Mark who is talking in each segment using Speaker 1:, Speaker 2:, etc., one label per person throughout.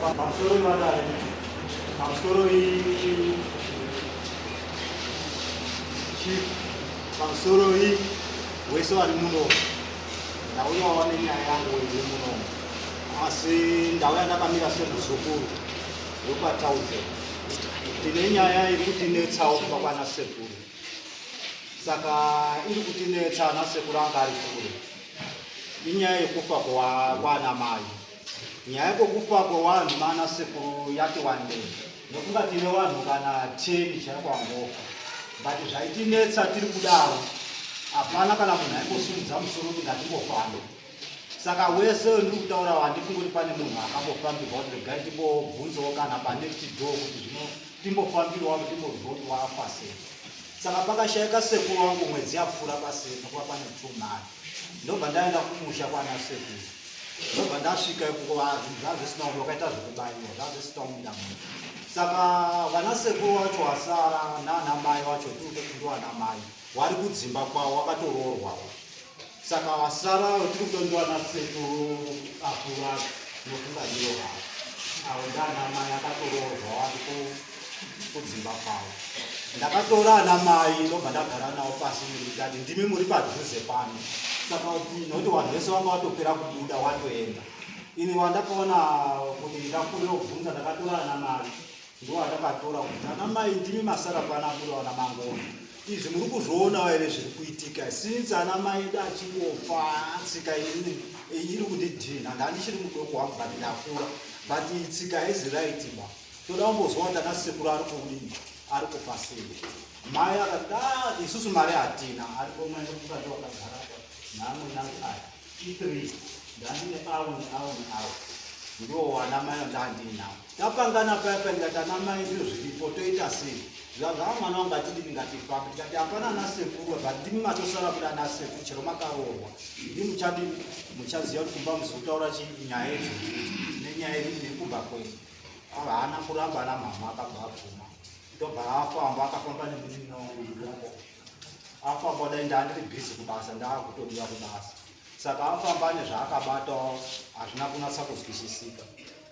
Speaker 1: Pamusoro vadare, pamusoro chief, pamusoro wese vari muno, ndauyawo nenyaya yangu iri muno, asi ndauya ndakamira semuzukuru wekwaTauze. Tine nyaya iri kutinetsawo kubva kwana sekuru, saka iri kutinetsa ana sekuru anga ari kure. Inyaya yekufa kwana mai. Nyaya yekufa kwevanhu mana sekuru yati wandei, ndofunga tine vanhu kana 10 chaiko wangofa, but zvaitinetsa tiri kudaro hapana kana munhu aimbosimudza musoro kuti ngatimbofambe. Saka wese ndiri kutaura handifungi kuti pane munhu akambofambirwa kuti regai timbobvunzawo kana panext door kuti zvino timbofambirwa kuti timbonzwa kuti wafa sei. Saka pakashaika sekuru wangu mwedzi yapfuura paseri nokuva pane 2 months, ndobva ndaenda kumusha kwana sekuru, ndobva ndasvika ikoko, zvinhu zvazvisina kumira, wakaita zvekubayiwa, zvazvisina kumira munhu. Saka vana sekuru vacho vasara nana mai vacho, tiri kutoti ndo mai vari kudzimba kwavo vakatoroorwawo. Saka vasara tiri kutoti ndo vana sekuru akura, nokunga ndivo havo avo ndana mai akatoroorwa vari kudzimba kwavo. Ndakatora ana mai, ndobva ndagara navo pasi, ndikati, "Ndimi muri padhuze pano." Saka nokuti vanhu vese vanga vatopera kubuda watoenda, ini wandakaona kuti ndakure kubvunza, ndakatora ana mai, ndo vandakatora kuti, "Ana mai, ndimi masara pana buda vana mangona. Izvi muri kuzvionawo here zviri kuitika since ana mai edu achingofa? Tsika iyi iri kundidhinha. Ndandichiri mudoko wangu, but ndakura, but tsika haizi right ba. Toda kumbozwa kuti ana sekuru ari kudini, ari kufa sei?" Mai akati, "Ah, isusu mari hatina." Aripo mai ndokukati wakagara namwe nangu aya i3, ndandine awo neawo neawo, ndiwo wana mai ndandinawo. Tapangana paya paya, ndikati, "Ana mai, ndizvo zviripo, toita sei?" Zvazvaa, "Mwana wangu, atidini, ngatifambe." Tikati, "Hapana ana sekuru, but ndimi matosara kuda ana sekuru. Chero makaroorwa, ndi muchadini, muchaziva kuti kumba muzotaura nyaya idzodzo nenyaya iri nekumba kwenyu." Haana kuramba, ana mama akabva abvuma, ndobva afamba, akafamba nemunina wangu. Afamba dai ndandiri busy kubasa, ndaakutodiwa kubasa. Saka afamba nezvaakabatawo, hazvina kunatsa kuzwisisika.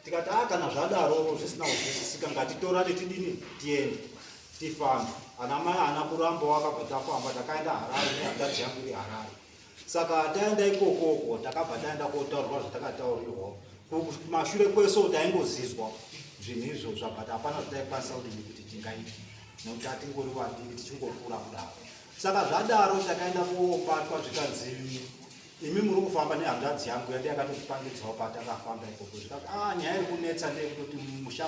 Speaker 1: Tikati, "A, kana zvadaro zvisina kuzwisisika, ngatitorane, tidini, tiende, tifambe." Ana mai haana kurambawo, akabva tafamba. Takaenda Harare nehanzvadzi yangu iri Harare. Saka taenda ikokoko, takabva taenda kotaurirwa zvatakataurirwa. Kumashure kweso taingozizwa zvinhu izvozvo, but hapana zvataikwanisa kudini kuti tingaiti, nekuti atingori vadiki tichingokura kudaro. Saka zvadaro takaenda kobatwa, zvikanzi, "Imi muri kufamba nehanzvadzi yangu." Yati yakatotipangidzwawo patakafamba ikoko, zvikati, "A, nyaya iri kunetsa ndeyekutoti musha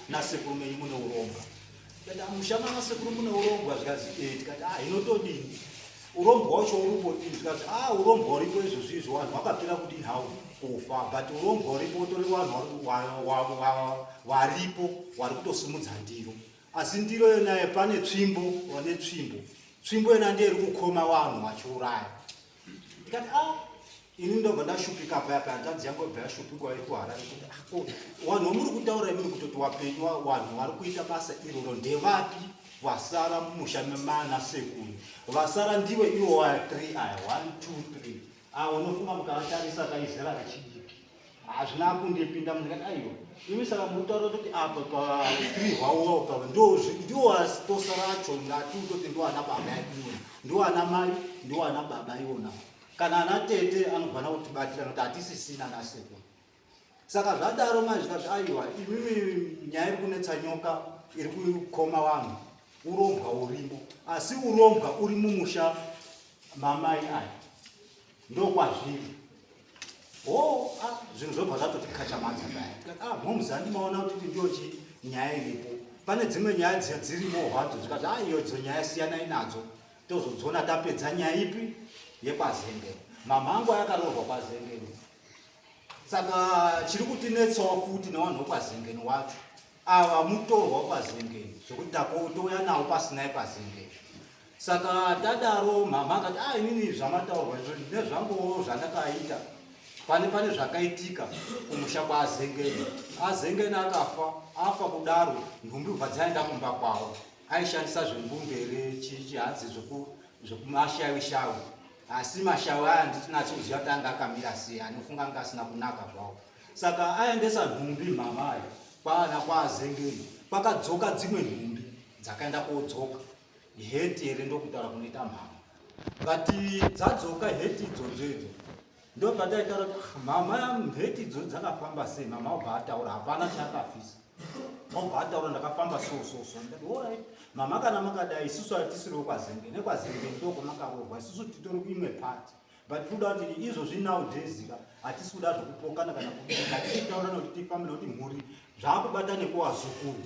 Speaker 1: nasekuru menyu mune urombwa." Tikati, "Ah, musha manasekuru mune urombwa?" Zvikanzi, "E." Tikati, "A, inotodini, urombwa wacho urimbodini?" Zvikanzi, "A, urombwa uripo izvozvi izvo, vanhu vakapera kudini havo kufa, but urombwa uripo, utori vanhu varipo vari kutosimudza ndiro, asi ndiro yonayo pane tsvimbo, vane tsvimbo, tsvimbo yona ndiyo iri kukoma vanhu vachiuraya." Ndikati, "A." Ini ndobva ndashupika paya paya, hanzvadzi yangu yobva yashupikwa iri kuHarare kuti, "Ah, ko vanhu vamuri kutaura imini kutoti wapenyu, vanhu vari kuita basa iroro ndevapi vasara mumusha memana sekuru? Vasara ndiwe iwo waya 3 aya, 1 2 3 avo, unofunga mukavatarisa kaizera rechidiki." Hazvina kundipinda. Ndikati, "Aiwa imi, saka muri kutaura kuti apa pa3 hwauwa pa ndiwo tosara acho, ndati kutoti ndiwo ana baba iwona, ndiwo ana mai, ndiwo ana baba iwona, kana ana tete anogona kutibatira, nokuti hatisisina ana sekuru." Saka zvadaro mai zvikati, "Aiwa imimi, nyaya iri kunetsa, nyoka iri kukoma vanhu, urombwa urimo, asi urombwa uri mumusha mamai aya, ndokwazviri." O, ah, zvinhu zvobva zvatoti kachamadza paya. Tikati, "Ah, moms, handimaona kuti ndiyo chi nyaya iripo? Pane dzimwe nyaya dziya dzirimo hwadzo." Zvikati, "Ah, iyo dzo nyaya siyanai nadzo, tozodziona tapedza nyaya ipi yekwazengeni." Mama angu ayakaroorwa kwaZengeni. Saka chiri kutinetsawo futi nevanhu vekwazengeni wacho ava mutorwa kwazengeni, zvekuti takotouya nawo pasinai kwazengeni. Saka tadaro, mama akati, "A, inini zvamataurwa izvo nezvanguwo zvandakaita, pane zvakaitika kumusha kwaazengeni. Azengeni akafa, afa kudaro nhumbi bva dzaenda kumba kwavo. Aishandisa zvembumbere, chihanzi zvekumashavi shavi, asi mashavi aya handitinatsi kuziva kuti anga akamira sei, anofunga anga asina kunaka zvawo." Saka aendesa nhumbi mhama ayo kwaana kwaazengeni, kwakadzoka dzimwe nhumbi dzakaenda kodzoka heti here, ndokutaura kunoita mhama. But dzadzoka heti idzodzo idzo, ndopataitaura kuti, ah, mhama, mheti idzodzo dzakafamba sei? Mama obva ataura, hapana chaakafisa, obva ataura, ndakafamba so so so. Ndikati, alright mama, kana makadai, isusu hatisiriwo kwazenge nekwazenge, ndokwamakaroorwa, isusu titori kuimwe party, but tinoda kuti izvozvi nowadays ka hatisi kuda zvekupokana kana kudii, hatichitaura nokuti tifambe, nokuti mhuri zvaakubata nekuwazukuru,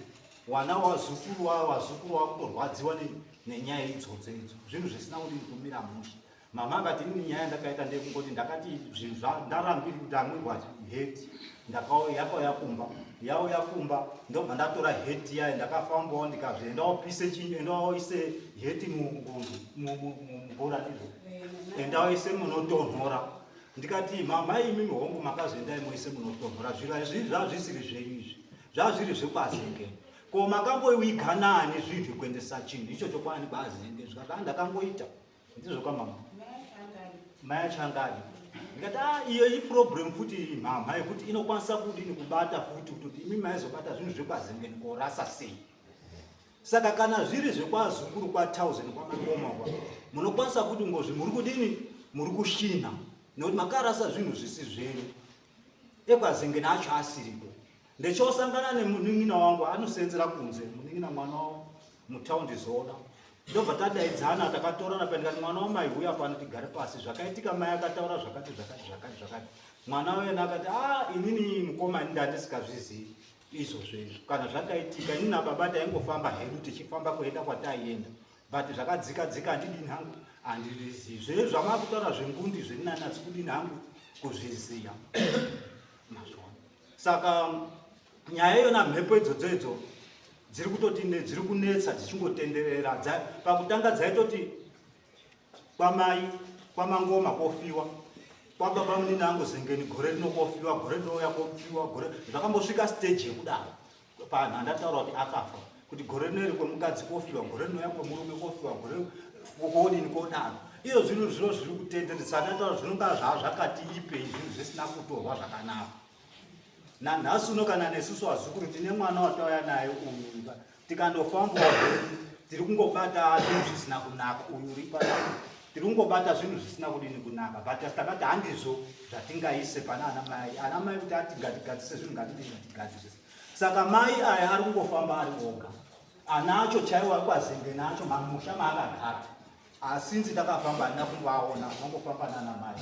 Speaker 1: wana wazukuru wazukuru wakutorwadziwa nenyaya idzodzo idzo, zvinhu zvisina kudini kumira mushe. Mama akati, ini nyaya yandakaita ndeyekungoti ndakati zvinhu ndarambiri ndamwirwa heti, yakauya kumba, yauya kumba, ndobva ndatora heti yayo, ndakafambawo ndikazvi endaopise chinyi, endaoise heti mumvura, ndizvo, endaoise munotonhora. Ndikati, mama, imimi hongu makazoendai moise munotonhora, zviro izvi zvazvisiri zvenyu, izvi zvazviri zvekwazenge, ko makamboiwiga nani zvinhu kuendesa chinhu ichocho kwani kwazenge? Zvikati, ndakangoita ndizvo kwamama mai achangadi. Ndikati, a iyo iproblem futi mhamha, yekuti inokwanisa kudini kubata futi kutoti imi maizobata zvinhu zvekwazengeni korasa sei? Saka kana zviri zvekwazukuru kwa1000 kwamakoma kwa, munokwanisa futi ngozvi muri kudini, muri kushinha nekuti makarasa zvinhu zvisi zvenyu, ekwazengeni acho asiriko. Ndechosangana nemunin'ina wangu anosenzera kunze, munin'ina mwana mutaundi zona, ndobva tadaidzana, takatorana pa, ndikati, mwana wamai, huya pano tigare pasi, zvakaitika, mai akataura zvakati zvakati zvakati zvakati. Mwana wena akati, a inini mukoma, ini ndandisikazvizii izvozvo izvo, kana zvakaitika, inini nababa taingofamba hedu, tichifamba kuenda kwataienda, but zvakadzika dzika handidini hangu, handizvizii zve zvamakutaura zvengundi zveninanatsi kudini hangu kuzviziya mazvona. Saka nyaya iyona, mhepo idzodzo idzo dziri kutoti dziri kunetsa, dzichingotenderera. Pakutanga dzaitoti kwamai kwamangoma kofiwa, kwababa munini angu Zengeni gore rino kofiwa, gore rinouya kofiwa, gore zvakambosvika stage yekudaro panhu andataura kuti akafa, kuti gore rino iri kwemukadzi kofiwa, gore rinouya kwemurume kofiwa, gore kodini kodaro. Iyo zvinhu zvino zviri kutenderedza andataura zvinonga zvakati ipei, zvinhu zvisina kutorwa zvakanaka. Nanhasi uno kana nesusu vazukuru tine mwana watauya naye uyu, tikandofambawo tiri kungobata zvinhu zvisina kunaka. Uyu uri panapa, tiri kungobata zvinhu zvisina kudini kunaka, but asi takati handizvo zvatingaise pana ana mai, ana mai kuti ati ngatigadzise zvinhu, ngatidini ngatigadzise. Saka mai aya ari kungofamba ari oga, ana acho chaiwo ari kwazenge nacho mamusha maakagara, asinzi takafamba handina kumboaona, angofamba nana mai.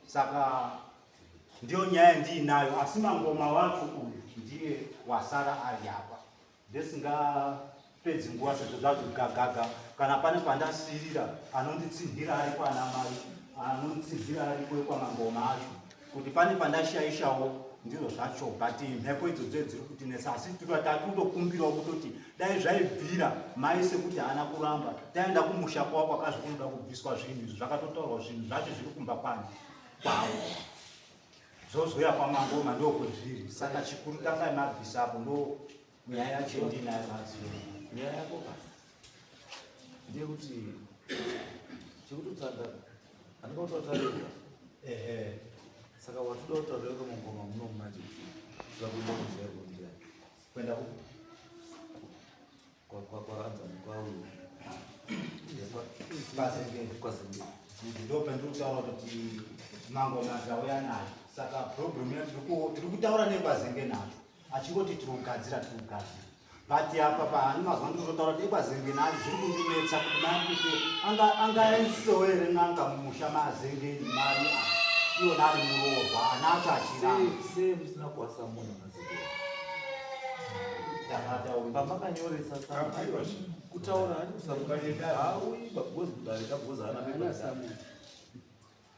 Speaker 1: Saka ndiyo nyaya ndiinayo, asi mangoma wacho uyu ndiye wasara ari apa. Ndisingapedzi nguva sezvo zvazvigagaga, kana pane pandasirira anonditsinhira ariko, ana mai anonditsinhira ariko ekwamangoma acho, kuti pane pandashaishawo ndizvo zvacho, but mhepo idzodzo dziri kutinetsa. Asi tatokumbirawo kutoti dai zvaibvira mai sekuti haana kuramba, taenda kumusha kwavo kwakazvi kunoda kubviswa zvinhu izvi, zvakatotaurwa zvinhu zvacho zviri kumba kwani kwavo, zvozoya kwamangoma ndokwezviri. Saka chikuru tangai mabvisa apo, ndo nyaya yacho ndinayo madziyo.
Speaker 2: Nyaya yako ka ndeyekuti chekutotsvaga handika kutaurira.
Speaker 1: Ehe.
Speaker 2: Saka watoda kutaurira kwemangoma muno manje kuti toda kuenda kunzira yekundira
Speaker 1: kuenda ku
Speaker 2: kwaranzani kwauyu.
Speaker 1: Kwazengeni.
Speaker 2: Kwazengeni.
Speaker 1: Ndo pandiri kutaura kuti mangoma tauya nayo, saka problem yacho tiri kutaura nekwazenge nacho, achingoti tiri kugadzira, tiri kugadzira, but apa pahani mazuva ndiri kutotaura kuti ekwazenge nacho zviri kundinetsa kuti makuti angaendisewo here n'anga mumusha maazengeni, mai aya iwona ari muroorwa, anacho achiramba.
Speaker 2: Sei musina kuwasa munhu nazengeni?
Speaker 1: Takataura.
Speaker 2: Pamakanyoresa
Speaker 3: Ah, aiwa.
Speaker 2: Kutaura hauyi because kudare kabhozi haana pepa.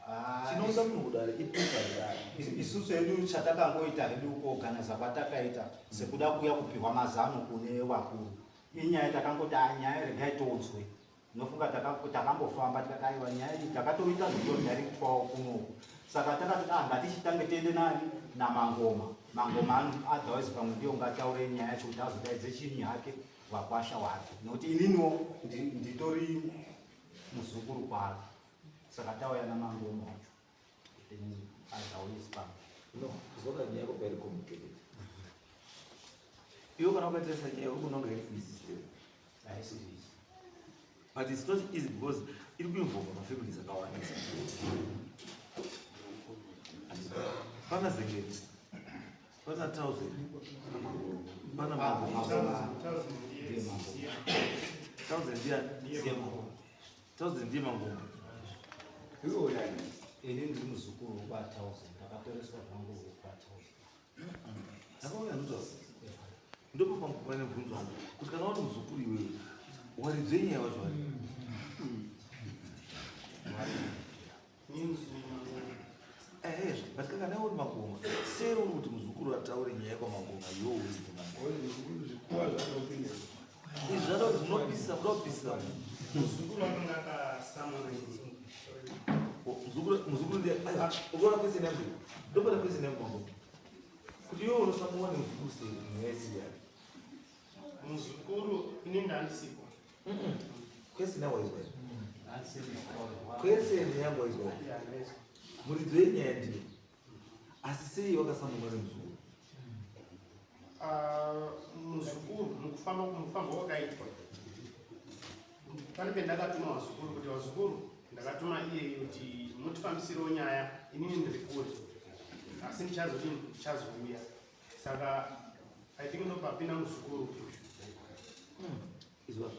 Speaker 1: Ah,
Speaker 2: Chinounza munhu kudare ipepa redare.
Speaker 1: Isusu hedu chatakangoita hedu kuorganiza kwatakaita sekuda kuuya kupihwa mazano kune vakuru, inyaya takangoti, "Ah, nyaya regai tonzwe." Nofunga takambofamba tikati, aiwa, nyaya iyi takatoita zvitodirectwawo kunoku. Saka takati, ah, ngatichitange tiende nani namangoma, mangoma otherwise pamwe ndiyo ngataure nyaya yacho kuti azodaidze chinyi hake wakwasha wake, nokuti ininiwo nditori muzukuru kwake. Saka tauya namangoma wacho, then otherwise pamwe
Speaker 2: No. Zvoka nyaya yako very complicated. Iwe kana ukatarisa nyaya uri kuona kunge iri easy still.
Speaker 1: Haisi easy.
Speaker 2: But it's not easy because iri kuinvolva mafamilies akawandisa. Pana Zengeni, pana Thousand, pana Mambo. Thousand ndiani? Thousand ndiye Mangoma.
Speaker 1: Ini ndiri muzukuru wekwaThousand, ndakatoreswa zvangu wekwaThousand.
Speaker 2: Akauya anotaura. Ndipo pane mubvunzo wangu kuti kana uri muzukuru iwewe, waridze nyaya wacho wari. Ehe, but kana uri Mangoma, sei uri kuti muzukuru ataure nyaya kwaMangoma iwe uri kumangoma? Izvi zvada kuti munopisa, muda kupisa.
Speaker 3: Muzukuru akanga akasamura.
Speaker 2: Muzukuru, muzukuru ndiye, aiwa, ukaona question yangu iyi, ndopane question yangu Mangoma. Kuti iwe unosamuwa nemuzukuru sei nyaya isiri yake?
Speaker 3: Muzukuru ini ndandisipo.
Speaker 2: Question yangu waizwa here? Question yangu waizwa here?
Speaker 3: Yeah, ndaiziva.
Speaker 2: Muridzo yenyaya ndiyo. Asi sei wakasamumwa nemuzukuru?
Speaker 3: Ah, muzukuru mukufamba, mukufamba wakaitwa pane pendakatuma vazukuru kuti vazukuru ndakatuma iyeyi kuti mutifambisirewo nyaya, inini ndiri kure asi ndichazodini, ndichazouya. Saka I think ndopapinda muzukuru.
Speaker 2: Izwa.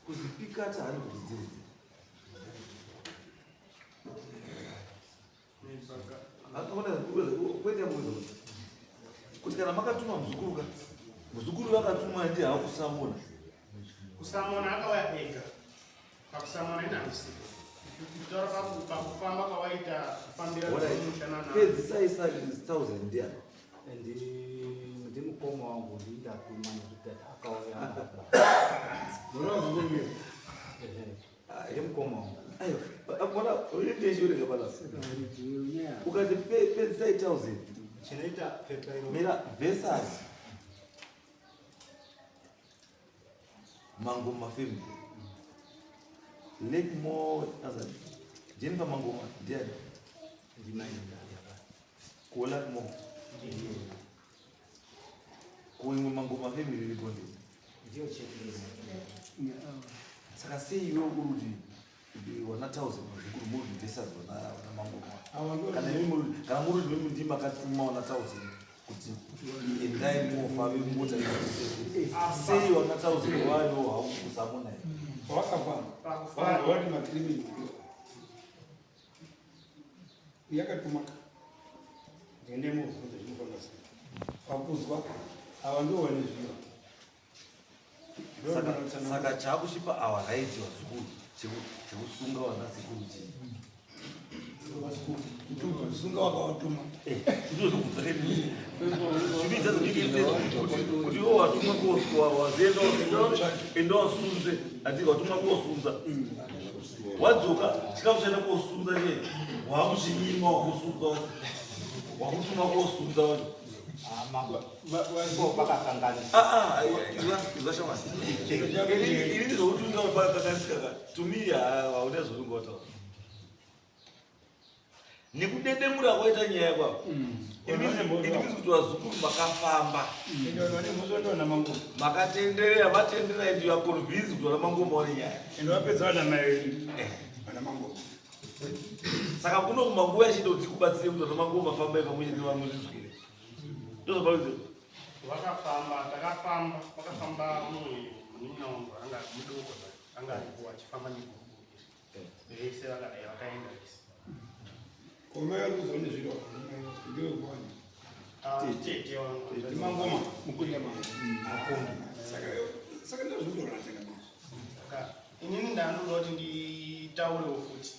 Speaker 2: Kuzipikata hani kuti dziri. Akaona kwete mbuzo. Kuti kana makatuma muzukuru ka. Muzukuru vakatumwa ndiye hakusamona.
Speaker 3: Kusamona akauya ega. Pakusamona ina handisipo. Kutaura pakufamba kwawaita kufambira mushanana.
Speaker 2: Pedzisai sari 1000 ndiani?
Speaker 1: Ndimukoma wangu, ndindatuma nekuti akauya. Ehe, ndimukoma wangu.
Speaker 2: Aiwa, akona uite shure kapala. Ukati pedzisai 1000.
Speaker 1: Chinoita pepa iro.
Speaker 2: Mira versus Mangoma family. Lake Mo azani. Jennifer Mangoma ndiani? Kuola Mo. Kuimwe Mangoma family iripo ndi.
Speaker 1: Ndiyo chete.
Speaker 2: Saka sei iwe uri kuti wana 1000 vazukuru muri versus wana Mangoma? Kana imi kana muri kuti mimi ndimi makatuma wana 1000 kuti endai mofambe mota, sei wana 1000 wayo haukusamona here?
Speaker 4: Wakafamba.
Speaker 3: Pakufamba.
Speaker 4: Vanhu vati macriminal yakatumaka ndende mubvunzo zvinofamba sei pakuzwa ava ndo vane zviro.
Speaker 2: Saka chaakuchipa awa right vazukuru chekusunga vana sekuru chii?
Speaker 4: Sunga wakawatuma.
Speaker 2: Zvinoita kuti iwo watumwa koswa wazienda enda wasunze, ati watumwa kosunza, wadzoka chikafu chaenda kosunza che wakuchinyima, wakusunza, wakutuma kosunza wacho.
Speaker 1: Ipo pakakanganisa.
Speaker 2: Izwa shamwari, ini ndizvokuti ungapakakanganisika ka, to me hauna zvaungotaura nekudedemura kwaita nyaya kwako. It means kuti vazukuru makafamba.
Speaker 4: Ende vanhu vane mhosva ndo vana Mangoma.
Speaker 2: Makatenderera, matenderera, and you are convinced kuti vana Mangoma vane nyaya.
Speaker 4: Ende vapedza vana mai vana Mangoma.
Speaker 2: Saka kuno kumanguva yachiita kuti tikubatsire kuti vana Mangoma fambai pamwe chete nevamwe zvizwire, ndozvapakuti.
Speaker 3: Vakafamba, takafamba, vakafamba mumwe munin'ina wangu anga mudoko zvake anga aripo achifamba negurupu iri vese vakadai vakaenda vese.
Speaker 4: Komai vari kuzwa nezviro ndewekuwani?
Speaker 3: Ah, tete wangu.
Speaker 4: Mangoma mukunda Mangoma, saka ndozvindorana.
Speaker 3: Saka inini ndandoda kuti nditaurewo futi.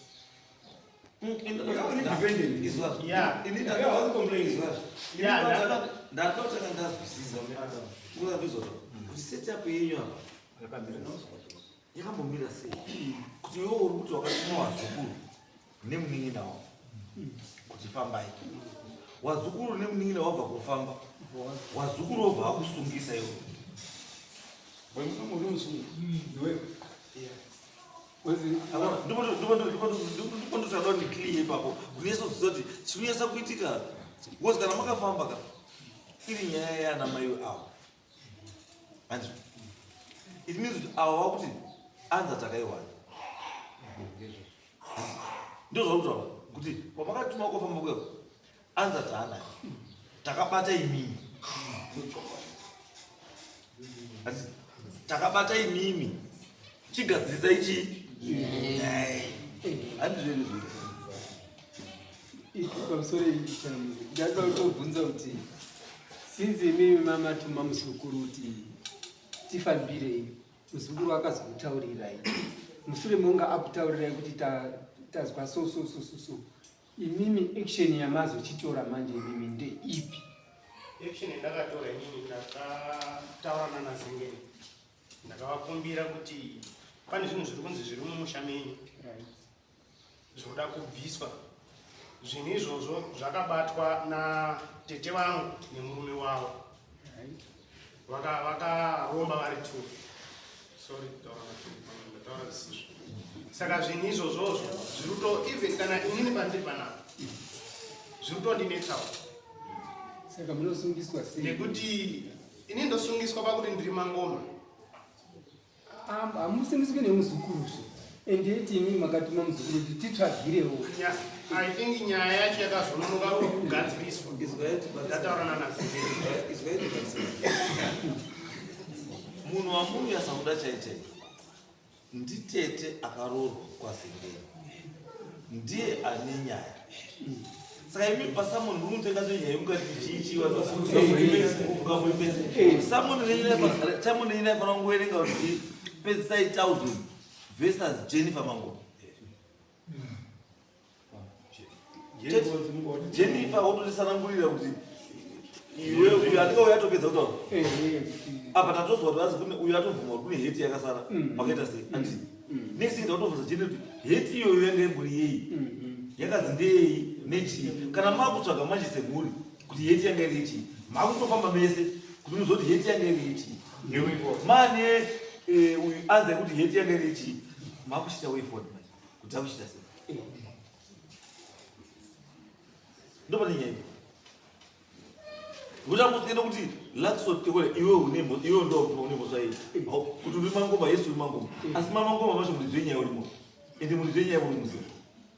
Speaker 4: Independent.
Speaker 3: Yeah. Yeah.
Speaker 2: Ndatotanga ndazwisisa uazvizvozvo kuti setup yenyu apa yakambomira sei, kuti iwe uri kuti wakatuma wazukuru nemunin'ina wavo kuti fambai, wazukuru nemunin'ina wabva kufamba, wazukuru wobva vakusungisa iwe.
Speaker 4: Muri musungu iwewe.
Speaker 2: Ndipondosada ndiclear ipapo kunyasoziva kuti chinonyasa kuitika. Because kana makafamba ka iri nyaya yaana mai avo, handizvo? It means kuti avo vakuti anza takaiwana, ndo zvauri kutaura kuti kwamakatuma kofamba kuya, anza taanayo, takabata imimi. Handiti? Takabata imimi, chigadzirisa ichi, handizvo here zviro?
Speaker 4: Pamusoro chanamuri, ndada kutobvunza kuti since imimi mamatuma muzukuru kuti tifambirei, muzukuru akazokutaurirai, mushure meunga akutaurirai kuti tazwa so so so so so, imimi action yamazochitora manje imimi ndeipi?
Speaker 3: Action yandakatora inini, ndakataura nanaZengeni, ndakavakumbira kuti pane zvinhu zviri kunzi zviri mumusha menyu zvinoda kubviswa. Zvinhu izvozvo zvakabatwa natete vangu nemurume wavo. Vakaromba vari two. Sorry kutaura ndataura zvisizvo. Saka zvinhu izvozvozvo zviri kuto, even kana inini pandiri panapa, zviri kutondinetsawo.
Speaker 4: Saka munosungiswa sei?
Speaker 3: Nekuti ini ndosungiswa pakuti ndiri mangoma.
Speaker 4: Hamusungiswi nemuzukuruzve, endeti imi makatuma muzukuru kuti titsvagirewo.
Speaker 3: I think nyaya yacho yakazononoka kugadziriswa ndataura nanaZengeni.
Speaker 2: Munhu wamunonyatsa kuda chaichai nditete akaroorwa kwaZengeni, ndiye ane nyaya. Saka imi pasamoni muri kutenga zvenyaya yemukati chichi, mukamuipesa samoni renyu, raifanira kungoerenga kuti pedzisai 1000 versus Jennifer Mangoma. Jennifer wototisanangurira kuti iwe uyu andingauya atopedza kutaura. Apa tatozwa kuti azi kune uyu atobvuma kuti kune heti yakasara. Pakaita sei, anditi? Next thing, tatobvunza Jennifer kuti heti iyoyo yanga imbori yei, yakanzi ndeyei, nechii. Kana makutsvaga manje semhuri kuti heti yanga iri yechii, makutofamba mese kuti muzoti heti yanga iri yechii. Mane uyu anza yekuti heti yanga iri yechii, makuchita way forward manje kuti akuchita sei. Ndopane nyaya ipo kuti amusiyene kuti Luckson iwe iwe une iwe ndo une mhosva iyi kuti uri mangoma. Yesu, uri mangoma, asi mamangoma macho muridzi wenyaya urimo, ende muridzi wenyaya uri muziva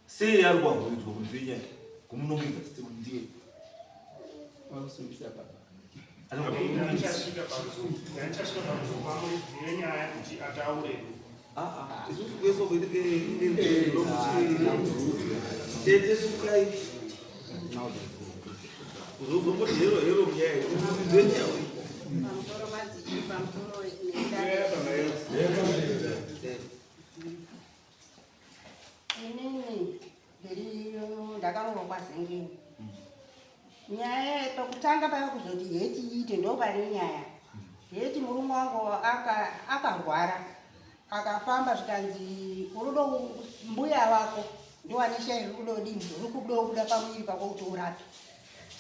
Speaker 2: sei ari kuavhuridzwa muridzi wenyaya kumunongedza kuti ndiye.
Speaker 4: Wakusungisa baba.
Speaker 3: Ndichasvika pakuzopa muridzi wenyaya kuti ataure.
Speaker 2: Isusu kwese tete sukai uzozomboti hero hero munyaya muridzi wenyaya uri.
Speaker 5: Pamusoro madzichi, pamusoro nedare. Inini ndiri ndakaroorwa kwaZengeni. Nyaya pakutanga paya kuzoti heti iite, ndo pane nyaya heti. Murume wangu akarwara, akafamba, zvikanzi urudo mbuya wako ndiwane shai riri kudodini, riri kudobuda pamuviri pako kuti urape.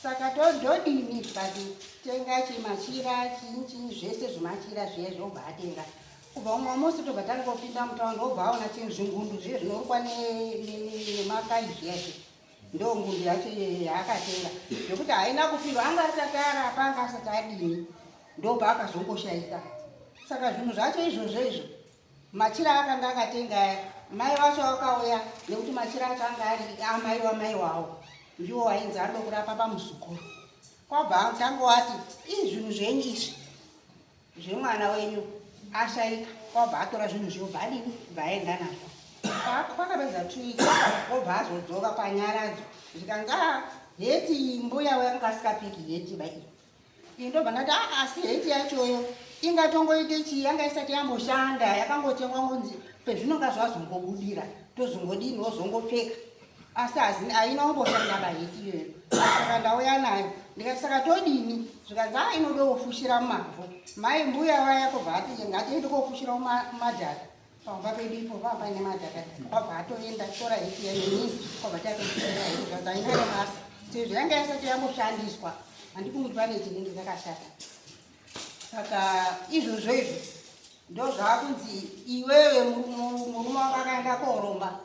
Speaker 5: Saka ndodini? Zvikati tenga chimachira, chinyi chinyi, zvese zvimachira zviye. Zvobva atenga. Kubva umwe musi tobva tangopinda mutaundi, wobva aona chinhu zvingundu zviye zvinorukwa nemakai zviya izvi. Ndo ngundu yacho iyoyo yaakatenga, zvekuti haina kufirwa, anga asati arapa, anga asati adini, ndobva akazongoshaika. Saka zvinhu zvacho izvozvo izvo, machira akanga akatenga aya, mai vacho vakauya nekuti machira acho anga ari amai wamai wavo, ndiwo wainzi anoda kurapa pamuzukuru. Kwabva tangowati ii zvinhu zvenyu izvi zvemwana wenyu ashaika. Kwabva atora zvinhu zvobva adini, bva aenda nazvo. Kwakapedza 2 weeks, obva azodzoka panyaradzo, zvikanzi a heti mbuya wanga asikapfeki heti bai iyi. Ndobva ndati a asi heti yachoyo ingatongoite chii, yanga isati yamboshanda, yakangotengwa ngonzi pezvinonga zvazongobudira tozongodini, wozongopfeka, asi haina kumboshanda baheti iyoyo. Saka ndauya nayo, ndikati saka todini? Zvikanzi a inoda kufushira mumavhu. Mai mbuya vaya kubva ati ngatiende kofushira mumadhaka pamba pedu ipo, pava paine madhaka. Kwabva atoenda tora heti yenini, kwabva tatofushira heti. Zvikanzi haina nebasa sezvo yanga isati yamboshandiswa, handifungi kuti pane chinenge chakashata. Saka izvozvo izvo ndo zvaakunzi iwewe murume wako akaenda koromba.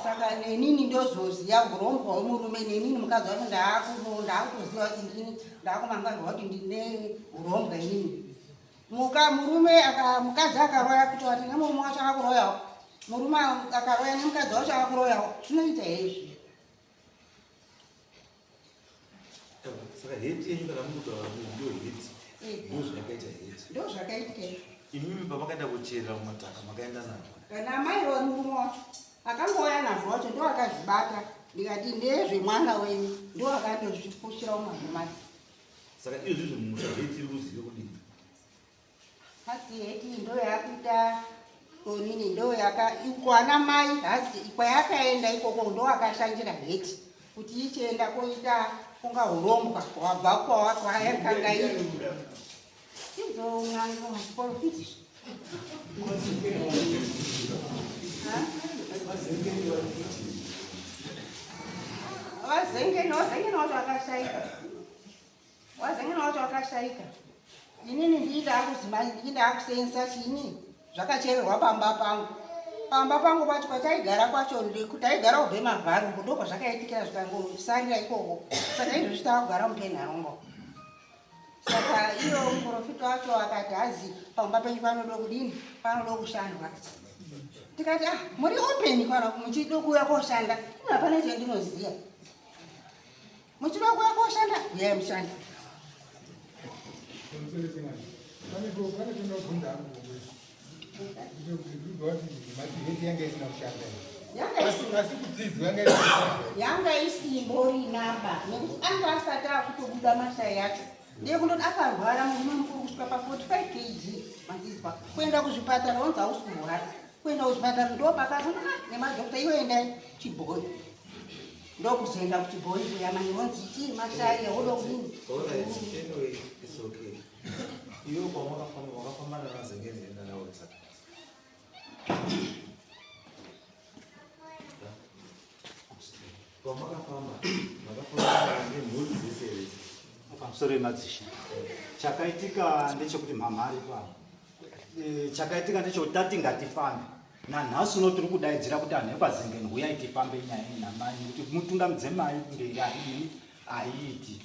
Speaker 5: Saka nenini ndozoziva urombwa hwemurume, nenini mukadzi wacho ndaakutoziva kuti ndini ndaakumangarwa kuti ndine urombwa inini. Muka murume aka mukadzi akaroya kuti wati nemurume wacho akakuroyawo, murume akaroya nemukadzi wacho akakuroyawo, zvinoita here izvi?
Speaker 2: Saka heti yenyu kana mukutaura ndiyo heti, ndo zvakaita heti,
Speaker 5: ndo zvakaitika izvo.
Speaker 2: Imimi pamakaenda kucherera mumataka makaenda nazvo?
Speaker 5: Kana amai wemurume wacho akangouya nazvo wacho ndo akazvibata, ndikati ndezvemwana wenyu, ndo akandozvipushira mumazimai.
Speaker 2: Saka izvozvo mumusha heti iri kuzive kudini?
Speaker 5: Hasi heti ndo yakuita onini, ndo yaka kwana mai hasi kwayakaenda ikoko ndo akashandira heti kuti ichienda koita kunga urombwa hwabva kwayakanga iri idzo n'anga maprofiti. Vazengeni, vazengeni wacho akashaika, wazengeni wacho akashaika. Inini ndii ndaakuseenza chini zvakachererwa pamba pangu, pamba pangu pacho kwataigara kwacho, taigara kubve mavharungu, ndo kwazvakaitikira zvikangosarira ikoko. Saka izvozvi taakugara mupenharombo. Saka iyo muprofita wacho akati hazi pamba penyu panoda kudini, panoda kushandwa. Tikati, ah, muri open kana muchida kuuya koshanda, ino hapana chandinoziva. Muchida kuuya koshanda, uyai mushande.
Speaker 6: Pane tinobvunza hangu kuti heti yanga isina kushanda?
Speaker 5: Yanga
Speaker 6: Asi kudzidzwa yanga isina kushanda?
Speaker 5: Yanga isimborinaba nekuti anga asati akutobuda mashai acho. Ndeyekundoti akarwara murume mukuru kusvika pa45 kg, mazizwa. Kuenda kuzvipatara onzi hausi kurwara, kuenda kuzvipatara ndo pakazona nemadhokta, iwe endai chibhoyi, ndokuzoenda kuchibhoyi kuya mani onzi chii mashai yaoda kudini.
Speaker 2: Alright, anyway, it's okay. Iwe kwamakafamba wakafamba nanazengeni nanaurisa? Kwamakafamba makafamba nemhuri dzese here?
Speaker 1: Pamusoro yemadzishe, chakaitika ndechekuti mhamha ari pano. Chakaitika ndechekuti tati ngatifambe nanhasi uno, tiri kudaidzira kuti anhu ekwazengeni huyai tifambe nyaya iyi namai, nekuti mutungamidze mai mberi haidini, haiiti.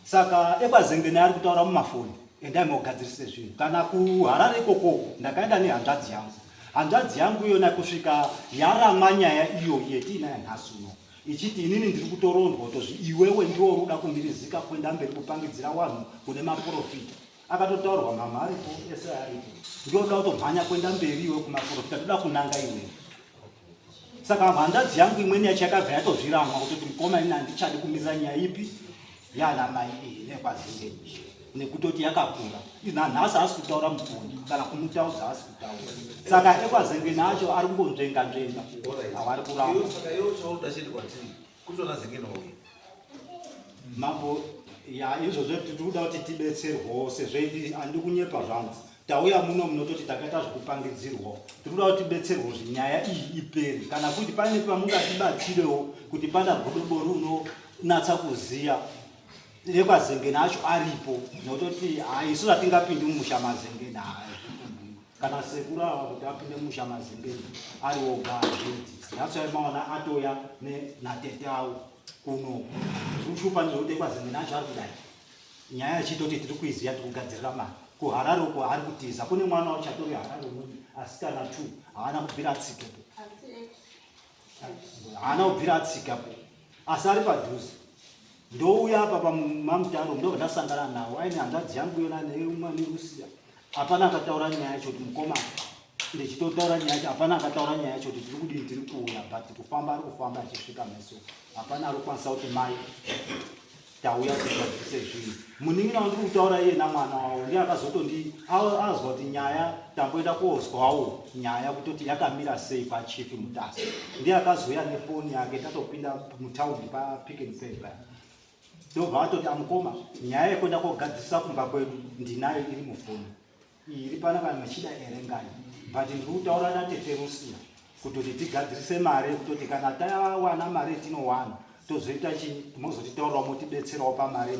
Speaker 1: Saka ekwazengeni ari kutaura mumafoni, endai mogadzirise zvinhu. Kana kuHarare ikoko ndakaenda nehanzvadzi yangu, hanzvadzi yangu iyona kusvika yaramwa nyaya iyoyi yetiinayo nhasi uno, ichiti inini ndiri kutorondwa kutozvi iwewe ndiwo uri kuda kumirizika kuenda mberi kupangidzira vanhu kune maprofita. Akatotaurwa mama aripo, ese aripo, ndioda kutomhanya kuenda mberi iwe kumaprofita, toda kunanga iwewe. Saka hanzvadzi yangu imweni yacho yakabva yatozviramwa kutoti mukoma, ini handichadi kumisa nyaya ipi yana mai iyi nekwazingeni, nekutoti yakakura. Nanhasi haasi kutaura mufoni, kana kumutaudza haasi kutaura. Saka ekwazengeni acho ari kungonzvenga nzvenga, havari kuramba.
Speaker 2: Saka iwe chaunoda chete kwatiri kutoona zengeni wauya?
Speaker 1: Mambo, ya, izvozvo tiri kuda kuti tibetserwawo, sezvo handi kunyepa zvangu, tauya muno munototi takaita zvekupangidzirwawo. Tiri kuda kuti tibetserwe kuti nyaya iyi ipere, kana kuti pane pamungatibatsirewo kuti pana godobori unonatsa kuziya ekwazengeni acho aripo, nokutoti isu hatingapindi mumusha mazengeni kana sekuru ava kuti apinde mumusha mazengeni ari oga hazviiti. That's why maona atoya natete avo kuno. Zvikushupa ndezvekuti ekwazengeni acho ari kudai nyaya yachitoti tiri kuiziya, tiri kugadzirira mari. KuHarare uko ari kutiza, kune mwana wachatori Harare umweni, asikana two, haana kubvira atsikepo, haana kubvira atsikapo, asi ari padhuze. Ndouya apa pamamutaro, ndobva ndasangana nawo aine hanzvadzi yangu yona neumwe nerusiya. Hapana akataura nyaya yacho kuti mukoma, ndichitotaura nyaya yacho, hapana akataura nyaya yacho kuti tiri kudini, tiri kuuya. But kufamba ari kufamba achisvika meso, hapana ari kukwanisa kuti mai tauya tigadzise zvinhu. Munin'ina wandiri kutaura iye namwana wavo ndiye akazotondi azwa kuti nyaya tamboenda kozwawo nyaya kutoti yakamira sei paChief Mutasa. Ndiye akazouya nefoni yake tatopinda mutaundi paPick and Pay paya, ndobva atoti, amukoma, nyaya yekuenda kogadzirisa kumba kwedu ndinayo, iri mufoni iyi iri pana, kana machida erengai. But ndiri kutaura natete Rusia kutoti tigadzirise mari yekutoti kana tawana mari yetinowana tozoita chii, mozotitaurirawo motibetserawo pamari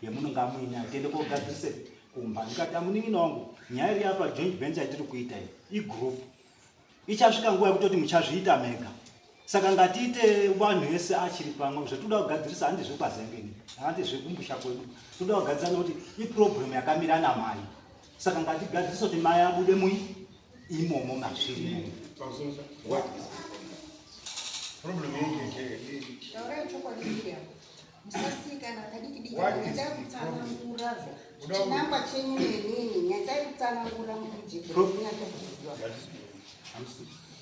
Speaker 1: yemunonga muinayo, tiende kogadzirise kumba. Ndikati, amunin'ina wangu, nyaya iri apa joint venture yatiri kuita iyi igroup, ichasvika nguva yekutoti muchazviita mega. Saka ngatiite vanhu vese achiri pamwe. Zvatoda kugadzirisa handi zvekwazengeni, handi zvekumusha kwedu. Toda kugadzirisa nekuti iproblem yakamira namai. Saka ngatigadzirise kuti mai abude mui imomo mazviri.
Speaker 6: What is problem?
Speaker 5: Taurai chokwadi Miriam. Musasikana kadiki diki nyaya kutsanangura chinangwa chenyu nenini nyatsai kutsanangura mujeko kunyatsokuziva.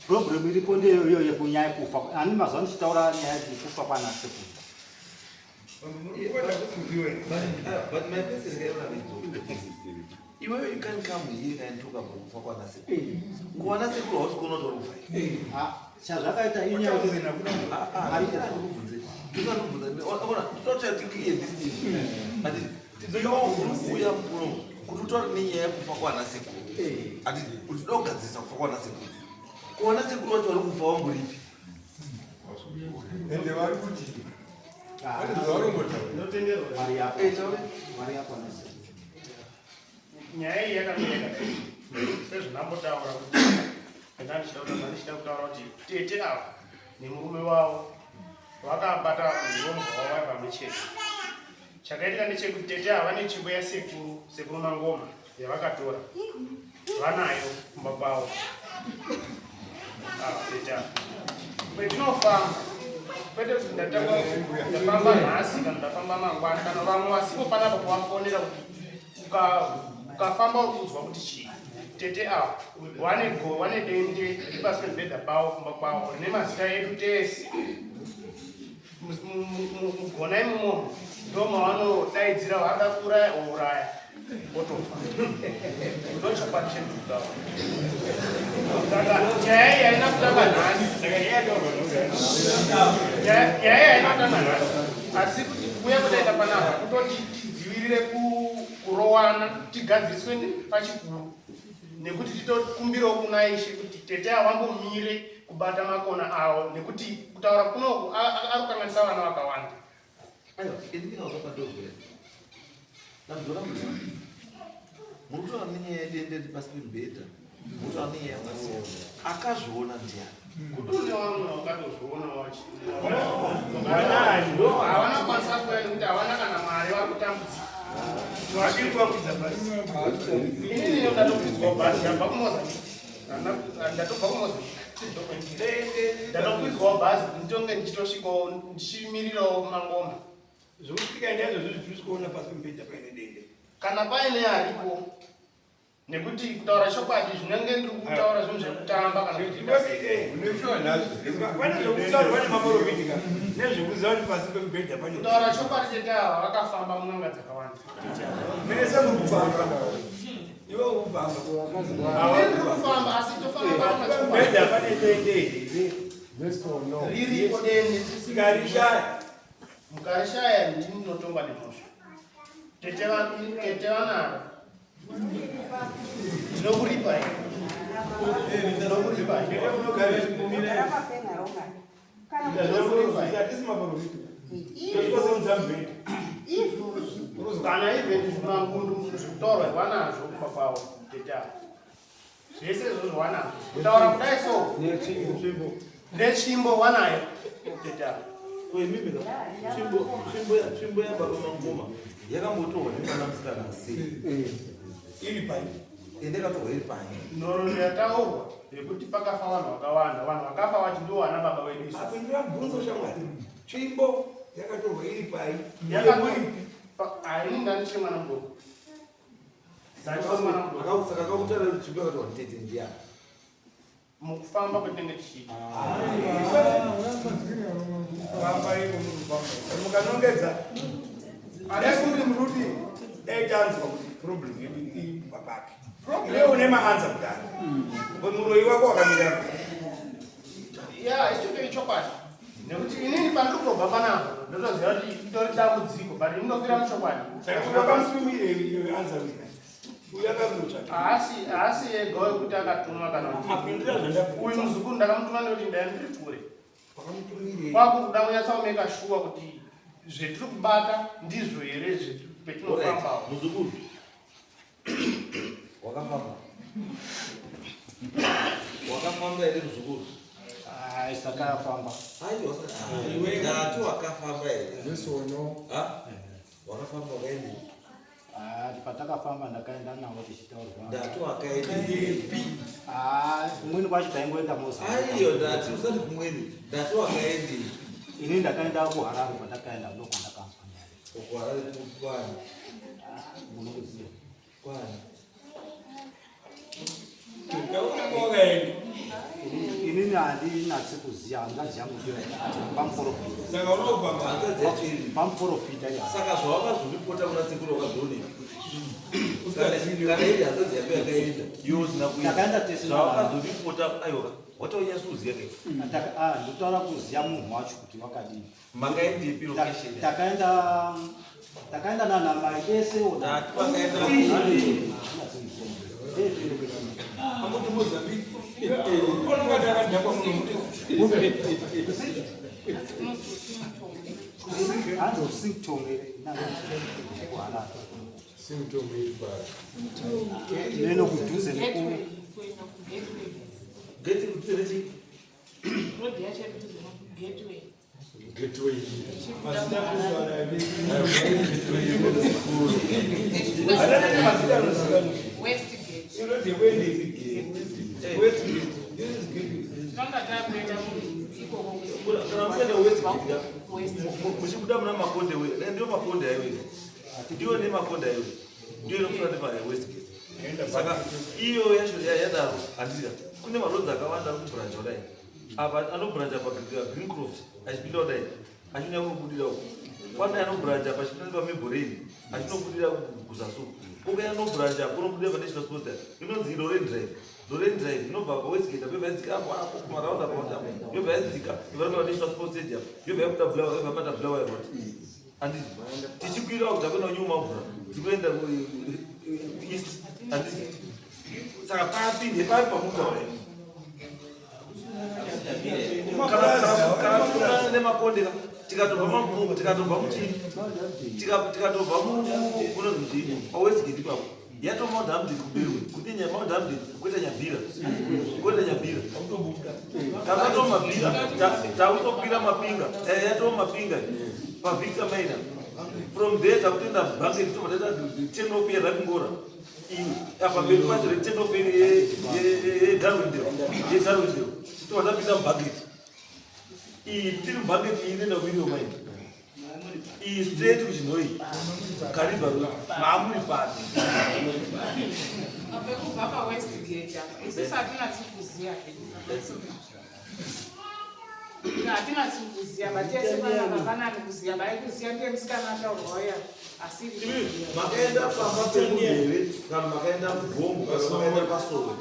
Speaker 1: Problem iripo ndeyoyo yekunyaya kufa. Ani mazuva ndichitaura nyaya yekufa kwana sekuru.
Speaker 2: But my question is, iwewe you can come here and talk about kufa kwana sekuru. Kuwana sekuru hausi kuona kuti vari kufa.
Speaker 1: Ah, chazvakaita inyaya yekuti
Speaker 2: Ari kubvunze. Kuuya kuno kuti utaure nenyaya yekufa kwana sekuru. Ati kuti toda kugadzirisa kufa kwana sekuru. Kuwana sekuru vacho vari kufa vamboripi?
Speaker 6: Ende vari kuti pane zvavarombotaura.
Speaker 3: Ndotenderwa.
Speaker 1: Mari yako.
Speaker 2: Eh, taure.
Speaker 1: Mari yako nese.
Speaker 3: Nyaya iyi yakamira sezvandambotaura kuti ndanga ndichida kutaura ndichida kutaura kuti tete ava nemurume wavo vakabata urombwa hwavo vari pamwe chete. Chakaitika ndechekuti tete ava vane tsvimbo yasekuru, sekuru Mangoma yavakatora vanayo kumba kwavo. Ava tete ava kwetinofamba kwete kuti ndatanga ndafamba nhasi kana ndafamba mangwana kana vamwe vasipo panapa kuvafonera kuti ukafamba uri kunzwa kuti chii. Tete ava wane go wane dende riri pasi pemubhedha pavo kumba kwavo rine mazita edu tese. Mugona imomo ndo mavanodaidzira vada kuuraya ouraya otofa. Ndochokwadi chendikutaura. Saka nyaya iyi haina kutanga nhasi. Nyaya iyi haina kutanga nhasi, asi kuti kuuya kwataita panapa kutoti tidzivirire kurowana, tigadziriswe pachikuru, nekuti titokumbirawo kuna Ishe kuti tete avambomire kubata makona avo, nekuti kutaura kunoku ari kukanganisa vana vakawanda.
Speaker 2: Aiwa, ini ndingauzwa pandozwera. Dambudziko rangu ndere muri kutaura nenyaya yedende riri pasi pemubhedha, muri kutaura nenyaya yakasiyana. Akazviona ndiani?
Speaker 3: Kune vamwe vakatozviona havana kukwanisa kuuya nekuti havana kana mari, vari kutambudzika. Inini ndatokwidzwa bhazi, ndabva kuMozambique, ndatobva kuMozambique, ndatokwidzwawo bhazi kuti nditonge ndichitosvikawo ndichimirirawo Mangoma.
Speaker 6: Zvokuti tikaenda izvozvo tiri kuona pasi pemubhedha paine dende.
Speaker 3: Kana paine aripo, nekuti kutaura chokwadi zvinenge ndiri kutaura zvinhu zvekutamba kana kuita sei.
Speaker 6: Pane zvekutaurwa nemaprofita nezvekuziva kuti pasi pemubhedha pane.
Speaker 3: Kutaura chokwadi tete ava vakafamba mun'anga dzakawanda. Tete ava.
Speaker 6: Mese muri kufamba. Iwe uri kufamba.
Speaker 3: Ini ndiri kufamba, asi tofamba
Speaker 6: Pasi pemubhedha pane dende here?
Speaker 3: Ririko dende.
Speaker 6: Tikarishaya.
Speaker 3: Mukarishaya ndini ndinotongwa nemhosva. Tete tete vanaro. Ndinokuripai. Ndinokuripai.
Speaker 5: Unogara papenaro ngani? Kana
Speaker 6: Hatisi maprofita. Tozvikoseudza mubhedha.
Speaker 5: izvozvi
Speaker 3: Kana even zvimangundu zvekutaurwa vanazvo kumba kwavo tete ava. Zvese izvozvo vanazvo. Kutaura kudai so netsvimbo vanayo tete ava.
Speaker 2: Mimi tsvimbo yababa Mangoma yakambotorwa nemwana musikana sei?
Speaker 6: Iri pai.
Speaker 2: Ende yakatorwa iri pai?
Speaker 3: Nhoroondo yataurwa yekuti pakafa vanhu vakawanda, vanhu vakafa vachi ndivo vana baba vedu isu.
Speaker 6: Apindura mubvunzo shamwari. Tsvimbo yakatorwa iri pai?
Speaker 3: Haini ndandichiri mwana mudoko. Ndachiri mwana mudoko.
Speaker 2: Saka kakutaura kuti tsvimbo yakatorwa nditete ndiyani?
Speaker 3: Mukufamba kwetinenge tichiita.
Speaker 6: Famba iko muri kufamba. Mukanongedza. Asi kuti muri kuti dai tanzwa kuti problem yedu iri papi. Iwe une maanswer kudhara. Muroyi wako wakamira.
Speaker 3: Ya, ichocho ichokwadi. Nekuti inini pandiri kutobva panapa ndotoziva kuti itori dambudziko, but inofira muchokwadi.
Speaker 6: Saka wakamutumire iyo answer wina. Uyu akamutsvaka.
Speaker 3: Haasi ega wekuti akatumwa kana kuti
Speaker 6: Apindura zvandabvunza.
Speaker 3: uyu muzukuru ndakamutuma nekuti ndai ndiri kure.
Speaker 6: Wakamutumire.
Speaker 3: Kwakuda kunyatsa kumeka shuwa kuti zvetiri kubata ndizvo here petinofambawo.
Speaker 2: Muzukuru wakafamba, wakafamba here muzukuru?
Speaker 1: Ai, sakafamba.
Speaker 2: Aiwa, ndati wakafamba here?
Speaker 7: Yes or no?
Speaker 2: Ha? Wakafamba wakaendepi?
Speaker 1: Ah, patakafamba ndakaenda navo tichitaurwa.
Speaker 2: Ndati wakaendepi?
Speaker 1: Ah, kumweni kwacho taingoenda Mozambique.
Speaker 2: Aiyo, ndati usati kumweni. Ndati wakaendepi?
Speaker 1: Ini ndakaenda kuHarare kwatakaenda ndokwandakanzwa nyaya.
Speaker 2: KuHarare kwani?
Speaker 1: Munokuziva.
Speaker 2: Kwani?
Speaker 6: Wakaenda.
Speaker 1: Inini handinatsi kuziva hanzvadzi yangu ndiyo pamuprofita.
Speaker 6: Saka unobva
Speaker 2: Hanzvadzi yacho iri.
Speaker 1: Pamuprofita iya.
Speaker 2: Saka zvawakazoripota kuna sekuru wakazvionei? Kana iri hanzvadzi yako yakaenda, iwe usina kuenda.
Speaker 1: Takaenda tese
Speaker 2: Zvawakazoripota, aiwa, wataunyatsoziva ke.
Speaker 1: Ah, ndikutaura kuziva munhu wacho kuti wakadini.
Speaker 2: Makaendepi location?
Speaker 1: Takaenda nana mai ese.
Speaker 2: Ndati makaenda
Speaker 6: Akuti Mozambique. Unongati akadhakwa muno.
Speaker 1: Hanzi Sington kuHarare.
Speaker 7: Symptom iri pari.
Speaker 1: Neno kudhuze neku
Speaker 2: Geti kudhuze nechi?
Speaker 7: Gateway.
Speaker 6: Mazita kuzvara.
Speaker 7: Gateway.
Speaker 6: Mazita anozikanwa.
Speaker 8: Westgate.
Speaker 6: Ino ndekuendepi? Westgate. This is Gateway.
Speaker 8: Tinonga takuenda ikoko.
Speaker 2: Kana mukaenda Westgate ka, muchibuda muna Makonde, ndiyo Makonde highway. Ndiyo neMakonde highway. Ndiyo inopfuura nepa Westgate. Saka iyo yacho yadaro handiti kune marodzi akawanda ari kubhuranja kudai. Apa anobhuranja pa Greencroft achipinda kudai achiuya kunobudira uko. Pane anobhuranja apa achipinda paMabelreign achinobudira kuzasu. Kokauya anobhuranja kunobudira paNational Sports Stadium. Inonzi Lorraine Drive. Lorraine Drive inobva paWestgate apa yobva yadzika apo apo kumaraunda apo apo. Yobva yadzika yobva yapinda paNational Sports Stadium. Yobva yabuda Bulawayo yobva yabata Bulawayo Road. Handiti tichikwira kuti takuenda New Marlborough tikuenda east handiti saka papi ndepapi pamutaura imi kana neMakonde ka tikatobva Mapungu tikatobva muchii tikatobva munonzi muchii paWestgate ipapo yato Mount Hampden kumberi kune Mount Hampden kuita Nyabira kuita Nyabira takato Mabhira takutokwira Mapinga yato Mapinga paVictor Minor. From there takutoenda Banket tobva taita turn off yeRaffingora iyi apa mberi pacho return off yeDarwendale yeDarwendale tobva tapinda muBanket iyi tiri muBanket iyi inoenda kuIriyo Mine iyi straight kuChinhoyi Kariba Road maamuri papi.
Speaker 8: Pekubva paWestgate apa isusu hatinatsi kuziva hedu, hatinatsi kuziva batese panapa panani kuziva bai kuziva ndiye musikana ataurwa uya asiri.
Speaker 2: Makaenda pamba pemunhu here kana makaenda kugomo kana makaenda pasowe?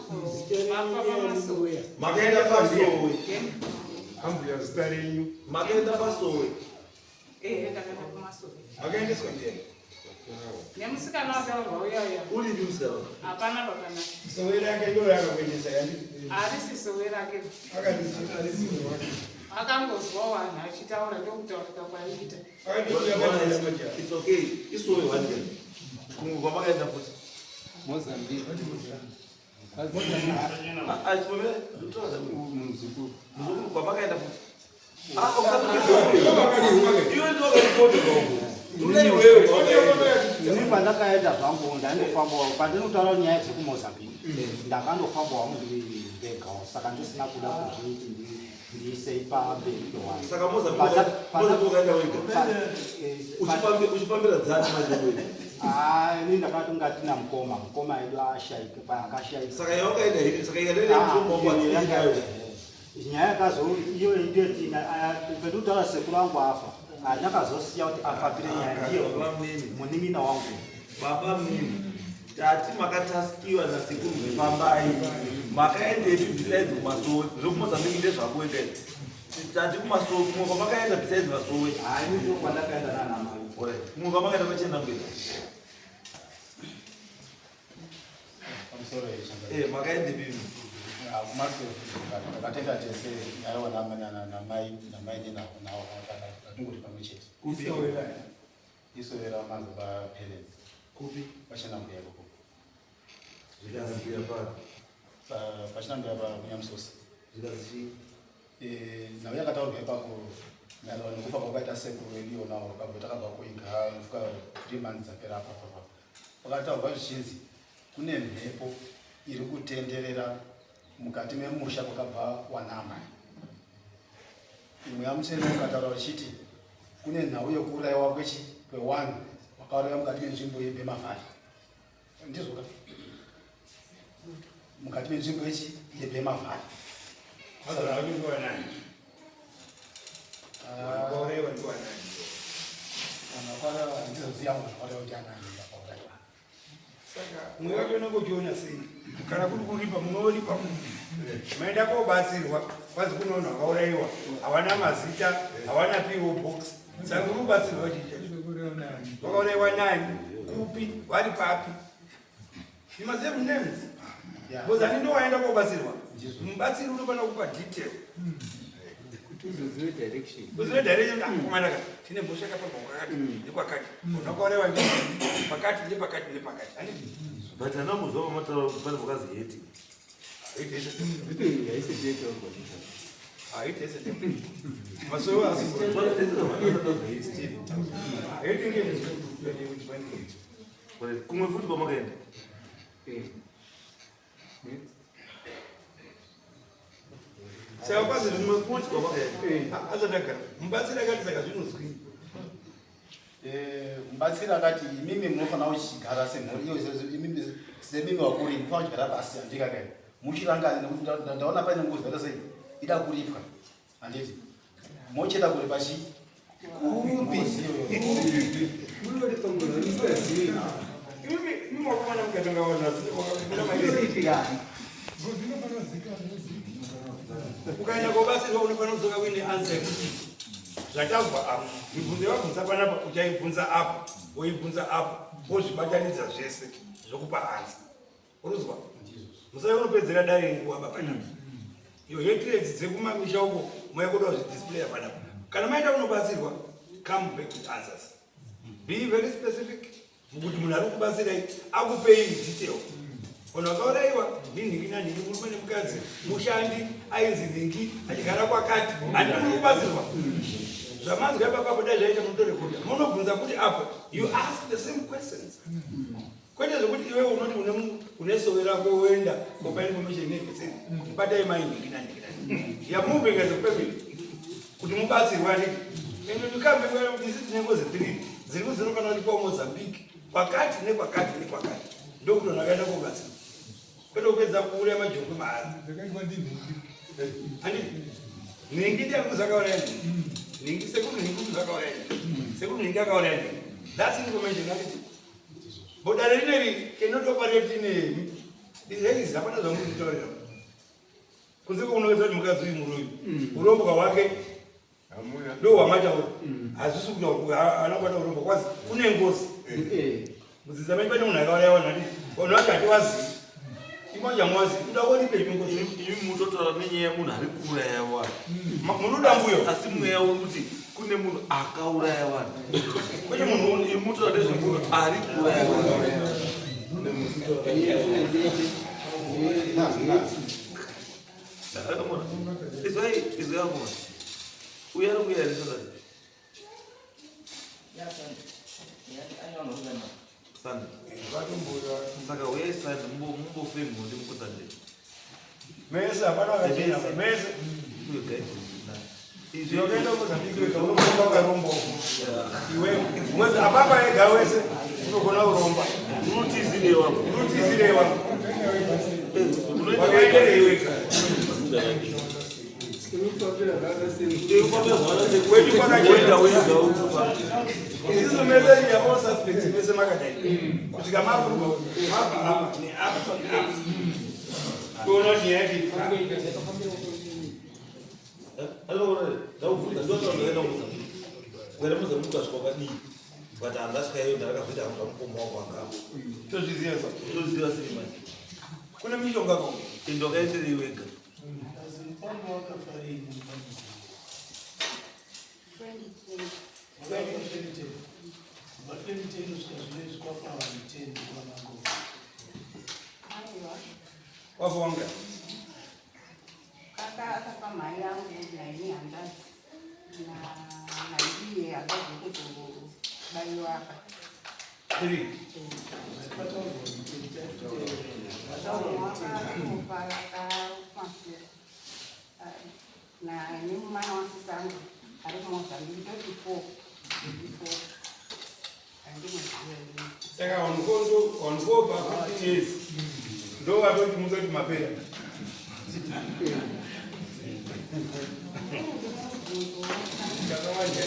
Speaker 8: Pamasowe.
Speaker 2: Makaenda pasowe?
Speaker 7: Ambuya, zita renyu?
Speaker 2: Makaenda pasowe?
Speaker 8: Ehe, takaenda kumasowe.
Speaker 6: Makaendeswa ndiani?
Speaker 8: Nemusikana wataurwa uya uya.
Speaker 2: Uripi musikana?
Speaker 8: Hapana pakanaka.
Speaker 6: Sowe rake ndo rakakuendesa yanditi?
Speaker 8: Harisi sowe rake.
Speaker 6: Akati
Speaker 8: Akangozwa vanhu achitaura ndokutaurika kwaiita.
Speaker 2: It's okay, isowe one day kumwe kwamakaenda futi.
Speaker 4: Mozambique.
Speaker 2: Achipomera.
Speaker 4: Muzukuru.
Speaker 2: Muzukuru, kwamakaenda futi. Ah, iwe ndiwakaripota tule iwewe kwamakaenda.
Speaker 1: Ini pandakaenda zvangu ndaindofambawo pandinotaura nyaya dzekuMozambique ndakandofambawo ndiri ndegawo saka ndisina kuda kuzviti ndiisei pamberi pewanhu.
Speaker 2: Saka Mozambique wakaenda wega uchifambira dzati manje wewe?
Speaker 1: Ini ndakati ngatina mukoma mukoma edu ashaika paakashaika.
Speaker 2: Saka yawakaenda here saka ikaenda mukoma?
Speaker 1: Nyaya yakazo iyo ndiyo tina pendikutaura sekuru angu afa handakazosiya kuti afambire nyaya ndiyo munin'ina wangu.
Speaker 2: Baba mini tati makataskiwa nasekuru zvifambai makaendepi besides kumasowe? ZvekuMozambique ndezvako wega tati kumasowe kumwe kwamakaenda besides masowe?
Speaker 1: Hayi, ndio kwandakaenda nana mai.
Speaker 2: Alright. Kumwe kwamakaenda pachena mberi.
Speaker 9: Pamusoro yeshamba.
Speaker 2: Makaendepi?
Speaker 9: Kumasowe takatenda tese aiwa namai namai nawo atingori pamwe chete.
Speaker 2: Kupi?
Speaker 9: Isowera manzi paPerez.
Speaker 2: Kupi?
Speaker 9: Pachinambuya ikoko.
Speaker 2: Zvikanzi pano.
Speaker 9: Pachinambuya pakunyamusosi.
Speaker 2: Zvikanzi chii?
Speaker 9: Eh, nhau yakataurwa ipapo maererano nekufa kwakaita sekuru vedu yona kabva takabva kuiga inofuka 3 months dzapera apa papa pakataurwa zvichinzi kune mhepo iri kutenderera mukati memusha kwakabva wanamai. Mweya Mutsvene ukataura uchiti kune nhau yekuurayiwa kwechi kwewanhu wakauraiwa mukati menzvimbo yeBemavhari. Ndizvo ka? Mukati menzvimbo yechi yeBemavhari.
Speaker 6: Ndiwanani? Wakaurayiwa ndiwanani?
Speaker 9: Vanhu handizozivi hangu zvakauraiwa kuti anani vakauraiwa.
Speaker 6: Saka mweya wacho unenge uchiona sei? Kana kuri kuripa, munoripa kupi? Maenda kobatsirwa, kwanzi kune vanhu vakaurayiwa, hawana mazita, hawana P.O Box. Saka muri kubatsirwa chii chacho? Vakaurayiwa nani, kupi, vari papi? You must have names, because ani ndo waenda kobatsirwa. Mubatsiri unofanira kupa detail
Speaker 4: kuti uzozive direction.
Speaker 6: Uzive direction. Akomanaka, tine mhosva yakapagwa kwakati nekwakati, munhu akaurayiwa ndi pakati nepakati nepakati, handiti?
Speaker 2: But handina kuzwa pamataura kuti pane vakazi heti.
Speaker 4: Haisi yetaurwa.
Speaker 6: Haiti ese masowe, asi haiti ngekuti pane
Speaker 2: Kumwe futi kwamakaenda?
Speaker 6: Saka kwazi
Speaker 2: Kumwe futi kwamakaenda?
Speaker 6: Azatagara mubatsiri akati, saka zvinozwii?
Speaker 9: Eh, mubatsiri akati imimi munofanira kuchigara semhuri iyo, imimi semimi wakuri munofanira kuchigara pasi, handika kai muchirangani nekuti ndaona paine ngozi yaita sei ida kuripwa, handiti mocheta kuripa chi kupi?
Speaker 4: Munoripa munhu amusingazivi.
Speaker 6: Imi mwakomana mukatonga vanhu
Speaker 4: Inoitikani?
Speaker 6: Ukaenda kobatsirwa unofanira kudzoka uine answer yekuti zvatabva apa, mibvunzo yavabvunza panapa uchaibvunza apa, woibvunza apa, wozvibatanidza zvese zvokupa answer. Uruzwa musai unopedzera dare nguva bapanapa. Iyo hatred dzekumamisha uko mauya kuda kuzvidisplaya panapa. Kana maenda kunobatsirwa, come back with answers. Be very specific mukuti munhu ari kubatsirai akupei detail. Vanhu vakaurayiwa ninhingi nanhingi, murume nemukadzi, mushandi ainzi nhingi, achigara kwakati, handiti muri kubatsirwa? Zvamanzwa ipapapo dai zvaita munotorekodha, munobvunza kuti apo you ask the same questions, kwete zvekuti iwe unoti une sowe rako woenda kopa information nevheseni batai mai nhingi nanhingi nanhingi. You are moving as a family kuti mubatsirwe, handiti? And you come back kuti isi tine ngozi three dziri kudzinofanira kuti kwaMozambique kwakati nekwakati nekwakati, ndokuti vanhu vakaenda kobatsirwa, kwete kupedza kuuraya majongwe mahara, handiti? Nhingi ndiani kuzakauraya nhingi? Nhingi, sekuru nhingi kuzakauraya nhingi, sekuru nhingi akauraya nhingi. That's information, handiti? Bodare rineri cannot operate in a hapana zvamuri kutaurira kunze kwekunongedza kuti mukadzi uyu muroyi, urombwa hwake ndo hwamataura. Hazvisi kutaura haana kubata urombwa, kwazi kune ngozi mudzidza mai pane munhu akauraya vanhu, handiti? Vanhu vacho hativazivi, imwajamuwazi kuda koripe ngozi.
Speaker 2: Imi mutotaura nenyaya yemunhu ari kuuraya vanhu.
Speaker 6: Munoda mbuyo.
Speaker 2: Asi mweya uri kuti kune munhu akauraya vanhu.
Speaker 6: Kwete munhu.
Speaker 2: Imi mutotaura nezvemunhu ari kuuraya vanhu. Izwai, izwai akoma. Uyo ari kuuya here Sunday? Sunday. Saka uyai Sunday mumbofe mhondi mukuSunday.
Speaker 6: Mese hapana wakachena mese.
Speaker 2: Uyo guys.
Speaker 6: Ukaenda kuMozambique wega unokomba ukaromba iwe mwezi apapa ega wese unogona kuromba.
Speaker 2: Unotizirewa.
Speaker 6: Unotizirewa wakaenderei wega?
Speaker 4: Unofambira zvakasiyana.
Speaker 6: Kwedu kwakachena.
Speaker 2: Wenda wega unofa.
Speaker 6: Isusu mese we are all suspects mese makadai kusvika mapurwa mabva apa neapa neapa, toona kuti nyaya yacho iri papi.
Speaker 2: Ndakubvunza, ndotaura Mozambique. Kuenda Mozambique ukasvika wakadii? But handasvika iyo, ndakazvita zvamukoma wangu akafa.
Speaker 6: Tozviziva sa.
Speaker 2: Toziva sei manje?
Speaker 6: Kune mishonga ko.
Speaker 2: Ende wakaenderei wega?
Speaker 10: Mupambo wakafa rini mupambo?
Speaker 5: 2010.
Speaker 10: Kubva 2010 kusvika zvinezvi kwafa vanhu 10 kwamango.
Speaker 5: Aiwa.
Speaker 6: Wafa wanga
Speaker 5: Akafa mhai yangu. hanzvadzi naiye hanzvadzi yekuzobaiwa apa. Nemumana wasisangu ari kumozambique toti four four
Speaker 6: Saka wanfour pa 15 years ndo vatoti muzoti mapera. Takawanda.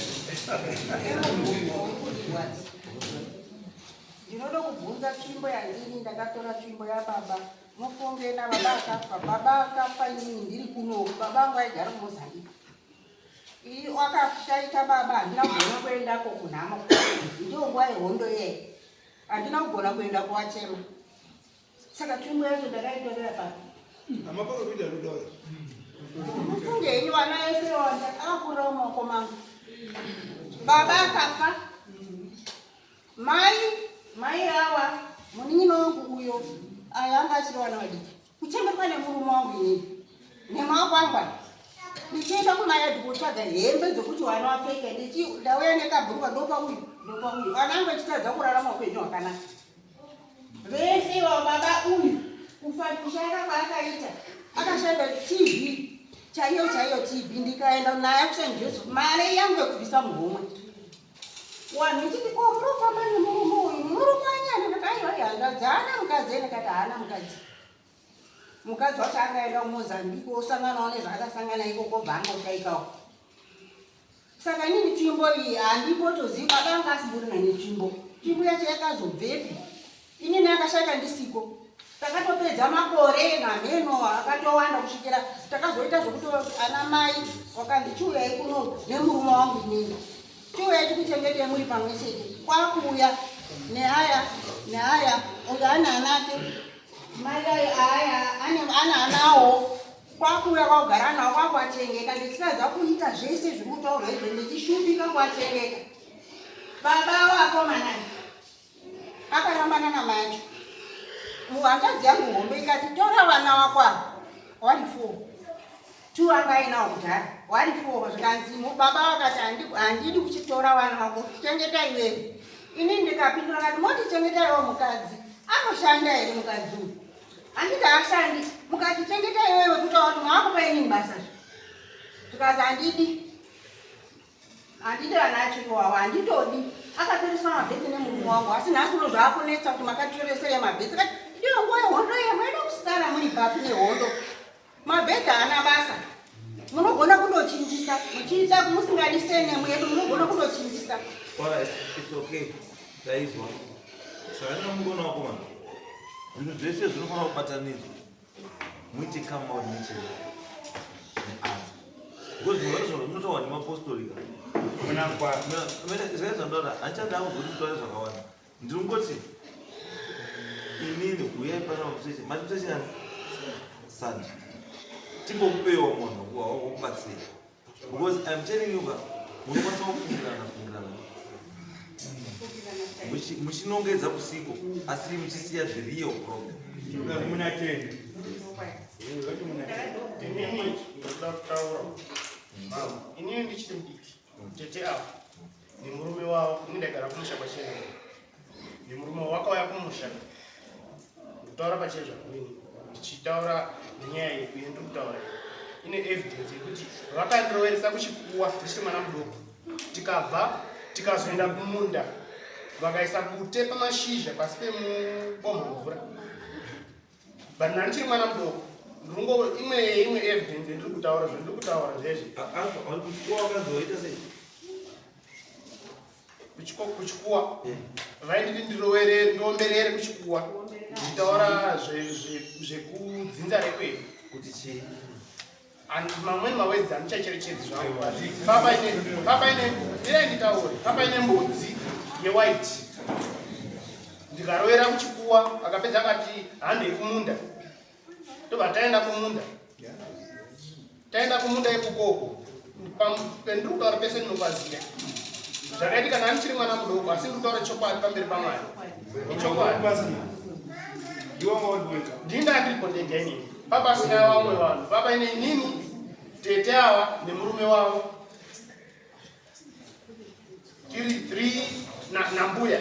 Speaker 5: Ndinoda kubvunza tsvimbo yandini ndakatora tsvimbo yababa. Mufunge nababa akafa, baba akafa inini ndiri kuno, baba vangu aigara kumozambique. Ii wakashaika baba, handina kugona kuendako kunhamo, ndiyo nguva yehondo iyeye, handina kugona kuenda kuwachema. Saka tsvimbo yacho ndakaitorera papi?
Speaker 6: Amaprofita arikutaura.
Speaker 5: Mufunge henyu vana vese wanda akakurira mumaoko mangu. Baba akafa, mai mai awa munin'ina wangu uyo ayo anga achiri vana vadiki, kuchengetwa nemurume wangu inini nemaoko angu aya, ndichienda kumayadhi kotsvaga hembe dzekuti vana vapfeke, ndauya nekabhurukwa ndopa uyu ndopa uyu, vana vangu vachitadza kurarama upenyu hwakanaka vese ivavo. Baba uyu kufa kushayaka kwaakaita, akashanda TB chaiyo chaiyo TB, ndikaenda naye kuSt Joseph, mari yangu yekubvisa muhomwe. Wanhu ichiti, ko munofamba nemurume uyu, murume wanyani? Ndati aiwa, hanzvadzi haana mukadzi. Ndikati haana mukadzi, mukadzi wacho angaenda kumozambique osanganawo nezvaakasangana ikoko, bva angoshaikawo. Saka inini tsvimbo iyi handimbotozivi baba anga asimborina netsvimbo. Tsvimbo yacho yakazobvepi? Inini akashaika ndisiko. Takatopedza makore namheno akatowanda kusvikira takazoita zvokuti ana mai wakanzi, chiuyai kuno nemurume wangu inini, chiuyai tikuchengetei muri pamwe chete. Kwakuuya neaya neaya, uyo ane anake mai ayo aya ane anawo, kwakuuya kwakugara nawo kwakuachengeta, ndichitadza kuita zvese zviri kutaurwa izvo, ndichishumbika kuachengeta. Baba vakomana akarambana namai acho. Hanzvadzi yangu hombe ikati, tora vana wako ava wari four, two anga ainawo kudhara, wari four. Zvikanzi baba vakati, handidi kuchitora vana vako, chengeta iwewe. Ini ndikapindura kati, motichengetaiwo mukadzi anoshanda here? Mukadzi uyu handiti haashandi, mukatichengeta iwewe kutaura kuti maakupa inini basa. Zvikazi handidi, handidi vana acho iwawo, handitodi. Akatoreswa mabheti nemurume wangu, asi nhasi uno zvaakunetsa kuti makatoreserei mabheti. Kati ndiyo nguva yehondo iye, maida kusara muri papi nehondo? Mabhedhi haana basa, munogona kundochinjisa muchiita musingadi senemu yedu, munogona kundochinjisa.
Speaker 2: Alright, it's okay. Taizwa. Saka ndingamugona wakomana. Zvinhu zvese zvinofanira kubatanidzwa. Muite come out nechero. Neanswer. Because zvimwe zvacho zvinotaurwa nemapostori ka. Zvakaita zvandaura, handichada kuzoti mutaure zvakawanda. Ndiri kungoti inini uyai pana museche. Mati museche nani? Sunday. Timbokupewa munhu wokubatsira. Because I'm telling you ka, munokwanisa kufungirana fungirana muchinongedza kusiko, asi muchisiya the real problem.
Speaker 6: Munatenda.
Speaker 3: Inini ndoda kutaura mama, inini ndichiri mudiki, tete ava nemurume wavo, ini ndaigara kumusha kwachenero nemurume wavo, wakauya kumusha. Ndikutaura pachezvakuini, ndichitaura nenyaya yeku yendiri kutaura iyi ine evidence yekuti vakandiroveresa kuchikuwa ndichiri mwana mudoko, tikabva tikazoenda kumunda, vakaisa bute pamashizha pasi pemubomha mvura, but ndandichiri mwana mudoko. Ndinongo imwe evidence yendiri kutaura, zvandiri kutaura zvezvi.
Speaker 2: Wakazoita sei?
Speaker 3: Kuchikuwa vainditi ndirowerere, ndiomberere kuchikuwa, ndichitaura zvekudzinza rekwedu.
Speaker 2: Kuti chii?
Speaker 3: Mamweni mawedzi handichacherechedzi zvangu. Papaine irai nditaure, papaine mbudzi yewhite, ndikarovera kuchikuwa, akapedza akati handei kumunda, tobva taenda kumunda. Taenda kumunda ikokoko, pendiri kutaura pese ndinopaziya zvakaitika. Kana ndichiri mwana mudoko, asi ndiri kutaura chokwadi pamberi pamwari, ichokwadi. Ndinda ndiripo ndega inini, papasina vamwe vanhu, papaine inini. Tete ava nemurume wavo tiri 3 nambuya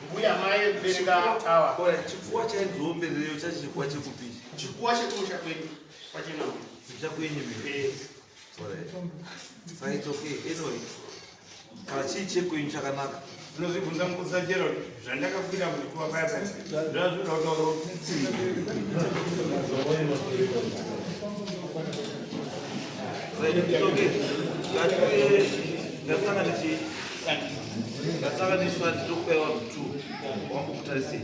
Speaker 3: mbuya mai vekubereka ava.
Speaker 2: Chikuwa chainziombereyo chacho chikuwa chekupi?
Speaker 3: Chikuwa chekumusha kwedu kwachinambuya.
Speaker 2: Chakwenyu? Eh. Saka it's okay. Anyway, kana chii chekwenyu chakanaka.
Speaker 6: Unozvibvunza mukudza chero zvandakakwira muchikuva paya paya zvazvinoda kutaura kuti
Speaker 2: Right, it's okay. Ngatiuye ngasangane chii? Ngasangane sandi tokupai vanhu two. Wambokutarisei.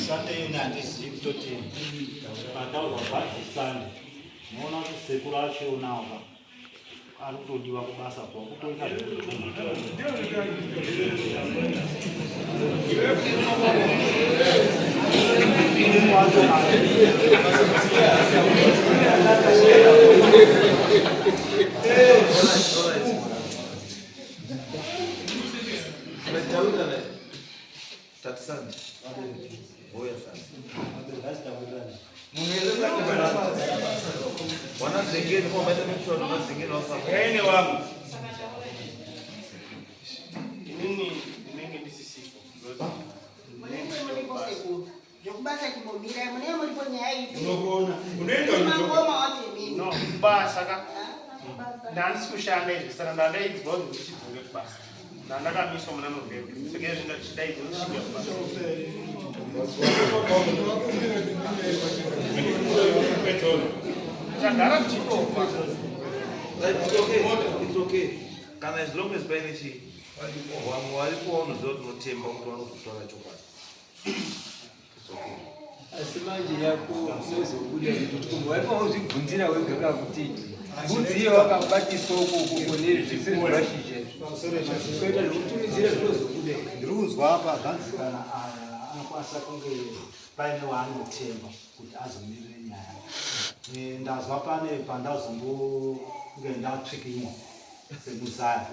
Speaker 1: Sunday ino handizivi kutoti pataurwa bhazi Sunday unoona kuti sekuru achionawo ka ari kutodiwa kubasa kwa kutoita zvekutuma.
Speaker 2: Tatisandi. Oya sandi. Wana zengeni kwa maita make sure wana zengeni wasa.
Speaker 6: Ene wangu.
Speaker 3: Inini ndinenge ndisisipo.
Speaker 5: Munenge muripo sekuru. Zvekubasa chimbomira munenge muripo nyaya ipi?
Speaker 6: Unokuona. Unoenda
Speaker 5: Mangoma wacho imimi.
Speaker 3: No, kubasa ka. Ndandisi kushanda izvi saka ndandaidzwa kuti ndichidzoke kubasa. Ndandakamiswa muna November. Saka izvi ndachidaidzwa kuti chiuya kubasa. Tagara tichitofa.
Speaker 2: Right, it's okay. It's okay. Kana as long as paine chii vamwe varipo vanoziva kuti unotemba kuti vanozotaura chokwadi. It's okay.
Speaker 4: Asi manje yako unozobuda kuti waifa uzvibvunzira wega ka kuti mbudzi iyo wakabatiswa uko uko nezvese zvemashizha izvi ukaita zvekutumidzira zvinozobuda.
Speaker 1: Ndiri kunzwa apa zvanzi kana aya anokwanisa kunge paine waanotemba kuti azomirire nyaya. Ndazwa pane pandazombonge ndatsvikinywa semuzaya.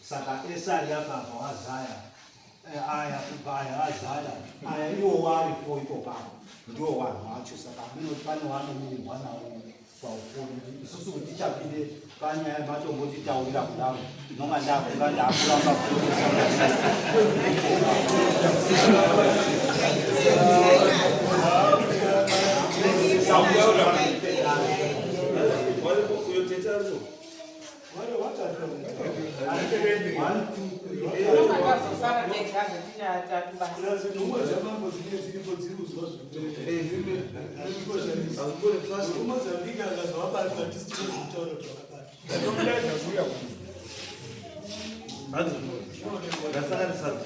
Speaker 1: Saka ese ari apa apa wazaya aya kubva aya azaya aya iwo waripo ipo papo ndiwo vanhu vacho saka aminoti pane wanomirirwa nawo paufoni isusu kuti tichapinde panyaya matombotitaurira kudaro ndinonga ndakunga ndakuramba
Speaker 2: Waripo uyo tete aripo.
Speaker 8: Vakazosara tega zvetinyaya basa.
Speaker 2: Ngasanganisana.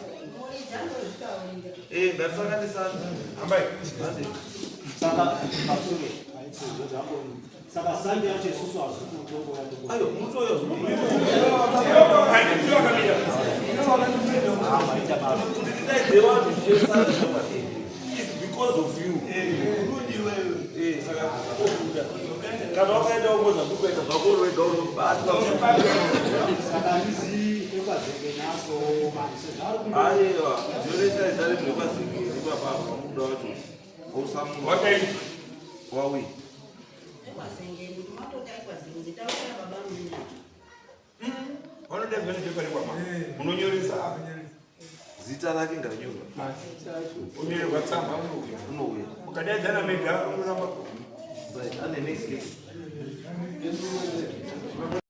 Speaker 2: Eh, ngasanganisana.
Speaker 6: Hambai.
Speaker 2: Hande.
Speaker 1: Saka pasure saka Sunday yacho isusu hazvikuru tongoya.
Speaker 2: Ayo, mutoyo zvikuru.
Speaker 1: Maita basa.
Speaker 2: Kuti tidaidze vanhu zvichesana chokwadi. It's because of you. Eh, saka obuda. Kana wakaenda kuMozambique ukaita zvako uri wega unobatwa.
Speaker 1: Saka handizivi ekwazenge naso manje sezvari
Speaker 2: Aiwa, ndinoita izari rekwazengeni ipapa apa mubuda wacho. Osamura.
Speaker 6: Wakaita.
Speaker 2: Wawi.
Speaker 5: Ekwazengeni, matoti ekwazengeni, taurira baba munini.
Speaker 6: Vanoda zvanoita pari kwama. Munonyoresa apa.
Speaker 2: Zita rake ngarinyorwa.
Speaker 6: Unyorerwa tsamba unouya.
Speaker 2: Unouya.
Speaker 6: Mukadaidzana mega unoramba.
Speaker 2: Right, ane next case.